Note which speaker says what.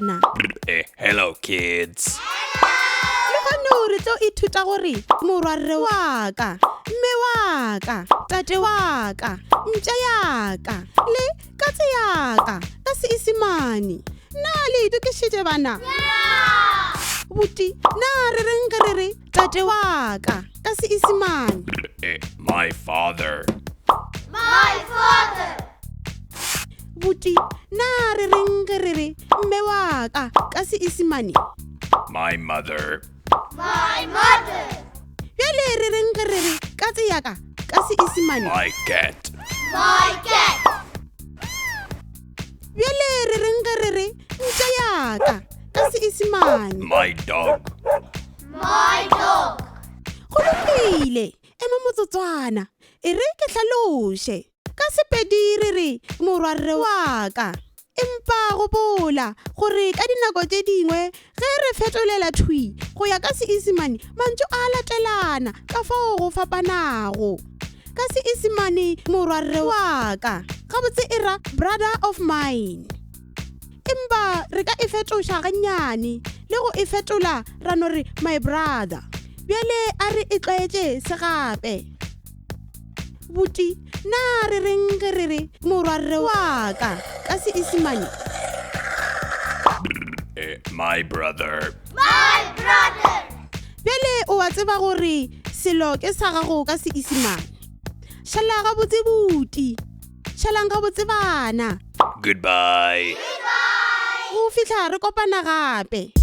Speaker 1: bana.
Speaker 2: Eh, hello kids.
Speaker 1: Lehono re tlo ithuta gore morwarre wa ka, mme wa ka, tate wa ka, mpša ya ka le katse ya ka ka Seisemane. Na le itokišitše bana? Buti, na re reng ge re re tate wa ka ka Seisemane?
Speaker 2: Eh, my father.
Speaker 3: My father.
Speaker 1: Buti, na re reng ge re re mme wa ka ka Seisemane?
Speaker 2: My mother.
Speaker 3: My mother.
Speaker 1: Bjale re reng ge re re katse ya ka ka Seisemane?
Speaker 2: My cat.
Speaker 3: My cat.
Speaker 1: Bjale re reng ge re re ntša ya ka ka Seisemane?
Speaker 2: My dog.
Speaker 3: My dog.
Speaker 1: Go lokile, ema motsotswana, e re ke hlaloše. Ka Sepedi re re morwarre wa ka. Empa gopola gore ka dinako tše dingwe ge re fetolela thwi go ya ka Seisemane, mantšu a latelana ka fao go fapanago. Ka Seisemane morwarre wa ka gabotse e ra brother of mine. Empa re ka e fetoša gannyane le go e fetola ra no re my brother. Bjale a re e tlwaetše se gape. Buti, na re reng ge re re morwarre wa ka ka Seisemane?
Speaker 2: Eh, my brother.
Speaker 3: My brother.
Speaker 1: Bjale o a tseba gore selo ke sa gago ka Seisemane. Šala gabotse buti. Šalang gabotse bana.
Speaker 2: Goodbye.
Speaker 1: Go fihla re kopana gape.